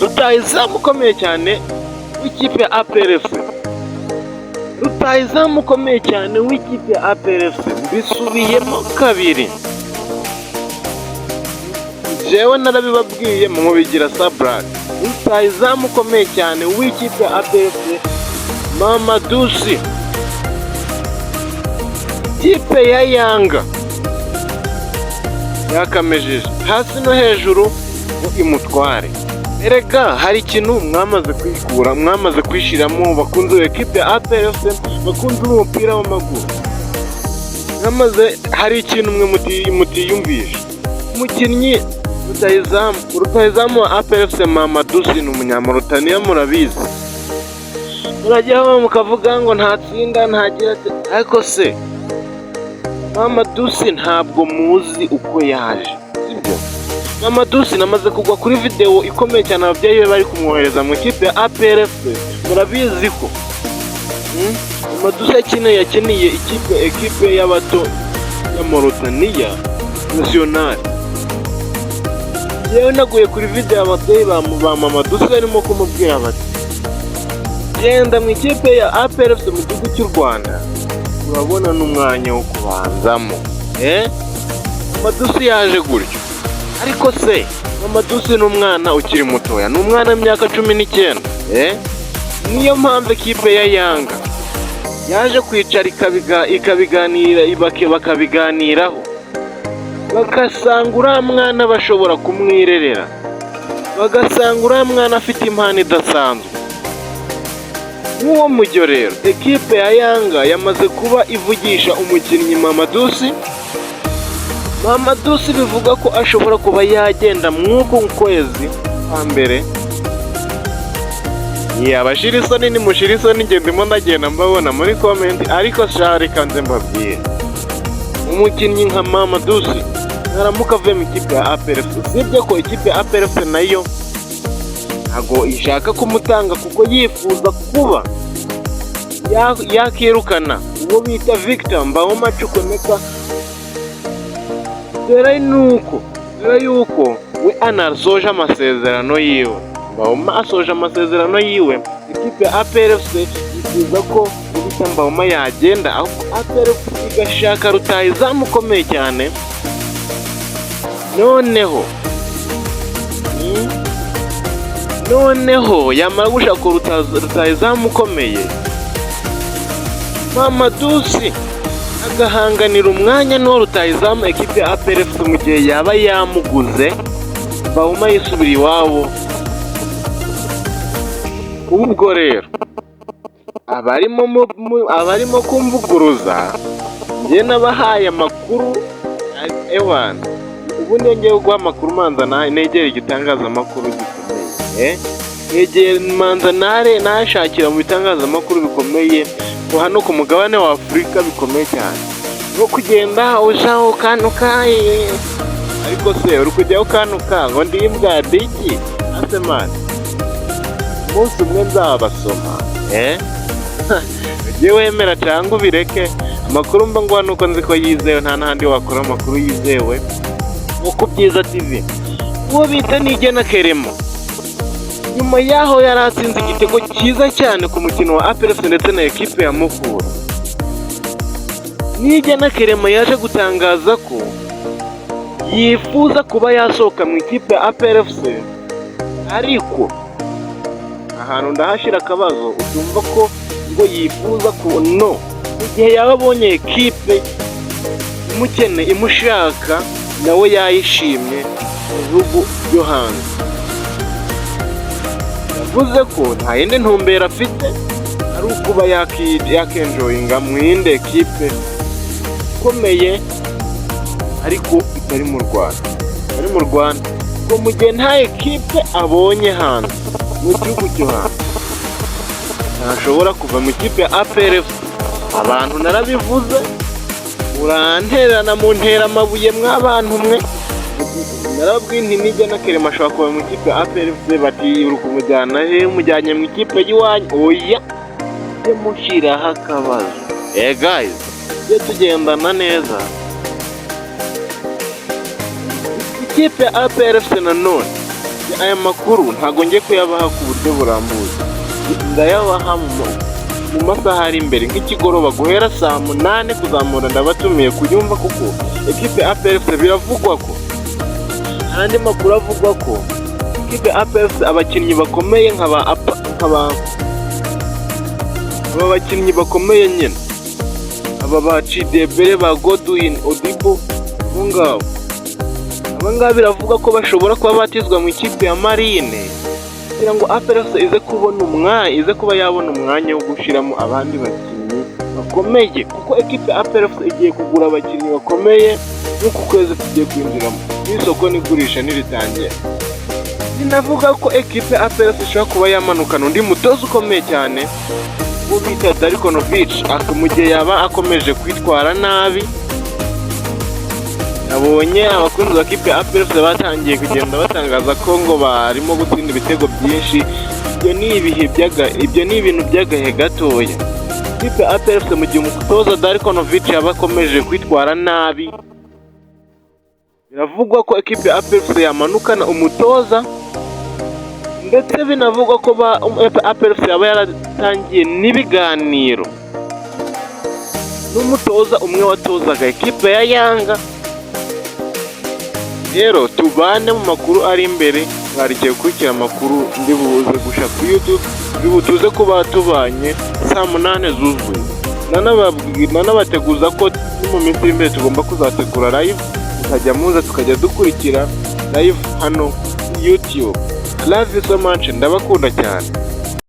Rutahizamu ukomeye cyane w'ikipe ya APR FC, rutahizamu ukomeye cyane w'ikipe ya APR FC, mbisubiyemo kabiri, jewe narabibabwiye mubigira saburake. Rutahizamu ukomeye cyane w'ikipe ya APR FC, Mamadou Sy, ikipe ya Yanga yakamejeje hasi no hejuru ngo imutware. Erega hari ikintu mwamaze kwikura, mwamaze kwishyiramo, bakunze ekipe ya APR FC, bakunze umupira w'amaguru, mwamaze, hari ikintu mwe mutiyumvisha. Umukinnyi rutahizamu wa APR FC, Mamadou Sy, ni Umunyamurutaniya, murabizi. Murajyaho mukavuga ngo ntatsinda, ntagira, ariko se Mamadou Sy ntabwo muzi uko yaje, sibyo? Mamadou Sy namaze kugwa kuri videwo ikomeye cyane, ababyeyi be bari kumwohereza mu ikipe ya APR FC. Murabizi ko Mamadou Sy yakiniye ekipe y'abato ya Mauritania nationale. Yewe, naguye kuri videwo ababyeyi ba Mamadou Sy barimo kumubwira bati: "Genda mu ikipe ya APR FC mu gihugu cy'u Rwanda, urabona n'umwanya wo kubanzamo." Mamadou Sy yaje gutyo. Ariko se Mamadou Sy ni umwana ukiri mutoya, ni umwana w'imyaka 19. Niyo mpamvu ekipe ya Yanga yaje kwicara ikabiganira, bakabiganiraho, bagasanga uriya mwana bashobora kumwirerera, bagasanga uriya mwana afite impano idasanzwe. Nk'uwo mujyo rero, ekipe ya Yanga yamaze kuba ivugisha umukinnyi Mamadou Sy. Mamadou Sy bivuga ko ashobora kuba yagenda mw'uku kwezi kwa mbere. Abashira isoni, nimushira isoni, njye ndimo ndagenda mbabona muri comment. Ariko sha, reka nze mbabwire, umukinnyi nka Mamadou Sy naramuka avuye mu ikipe ya APR FC, usibye ko ikipe ya APR FC nayo ntabwo ishaka kumutanga kuko yifuza kuba yakirukana uwo bita Victor Mbaoma Chukwuemeka, dore yuko we anasoje amasezerano yiwe. Mbaoma asoje amasezerano yiwe, ikipe ya APR FC yifuza ko bita Mbaoma yagenda, ahubwo APR FC igashaka rutahizamu ukomeye cyane. Noneho yamara gushaka rutahizamu ukomeye, Mamadou Sy agahanganira umwanya n'uwo rutahizamu ekipe ya APR FC mu gihe yaba yamuguze, Mbaoma yisubira iwabo. Ubwo rero abarimo kumvuguruza, njye nabahaye amakuru. Ewana, ubundi iyo ngiye guha amakuru manza negera igitangazamakuru gikomeye, negera manza nare nashakira mu bitangazamakuru bikomeye hano ku mugabane wa Afurika, bikomeye cyane, nko kugenda uja ukanuka. Ariko se uri kujya ukanuka ngo ndi imbwa ndiki ase? Man, umunsi umwe nzabasoma. Ujye wemera cyangwa ubireke, amakuru mba nguha nuko nzi ko yizewe, nta n'ahandi wakura amakuru yizewe nko ku Byiza TV. Uwo bita Niyigena Clement, nyuma y'aho yari atsinze igitego cyiza cyane ku mukino wa APR FC ndetse na ekipe ya Mukura, Niyigena Clement yaje gutangaza ko yifuza kuba yasohoka mu ikipe ya APR FC. Ariko ahantu ndahashyira akabazo, utumva ko ngo yifuza ku no igihe yaba abonye ekipe imukene, imushaka, nawe yayishimye mu bihugu byo hanze. Yavuze ko nta yindi ntumbero afite, ari ukuba yakenjoyinga mu yindi ekipe ikomeye ariko itari mu Rwanda, itari mu Rwanda. Ngo mu gihe nta ekipe abonye hanze, mu gihugu cyo hanze, ntashobora kuva mu ikipe ya APR FC. Abantu narabivuze, murantererana, muntera amabuye mw'abantu mwe. Narababwiye nti Niyigena Clement ashobora kuva mu ikipe ya APR FC, bati: "Uri kumujyana he? Umujyanye mu ikipe y'iwanyu?" Oya, mujye mushyiraho akabazo. Guys, tujye tugendana neza. Ikipe ya APR FC nanone Aya makuru ntabwo ngiye kuyabaha ku buryo burambuye, ndayabaha mu masaha ari imbere, nk'ikigoroba guhera saa 8 kuzamura. Ndabatumiye kuyumva, kuko ekipe ya APR FC biravugwa ko hari andi makuru avugwa ko ekipe ya APR FC abakinnyi bakomeye nk'aba aba bakinnyi bakomeye nyine, aba ba Chidebere, ba Godwin Odibo, abo ngabo, aba ngaba biravugwa ko bashobora kuba batizwa mu ikipe ya Marine kugira ngo APR FC ize kubona umwanya, ize kuba yabona umwanya wo gushyiramo abandi bakinnyi bakomeye, kuko ekipe ya APR FC igiye kugura abakinnyi bakomeye nk'uku kwezi tugiye kwinjiramo n'isoko n'igurisha niritangira. Binavuga ko ekipe ya APR FC ishobora kuba yamanukana undi mutoza ukomeye cyane uwo bita Darko Novic mu gihe yaba akomeje kwitwara nabi. Nabonye abakunzi ba kipe ya APR FC batangiye kugenda batangaza ko ngo barimo gutsinda ibitego byinshi. Ibyo ni ibintu by'agahe gatoya. Kipe ya APR FC, mu gihe umutoza Darko Novic yaba akomeje kwitwara nabi, biravugwa ko ekipe ya APR FC yamanukana umutoza, ndetse binavugwa ko ba APR FC yaba yaratangiye n'ibiganiro n'umutoza umwe watozaga ekipe ya Yanga. Rero tubane mu makuru ari imbere. Mwarigiye gukurikira amakuru ndi buze gusha kuri YouTube, ndi butuze kuba tubanye saa 8 zuzuye. Nanabateguza ko no mu minsi iri imbere tugomba kuzategura live, tukajya muza tukajya dukurikira live hano YouTube. Love you so much, ndabakunda cyane.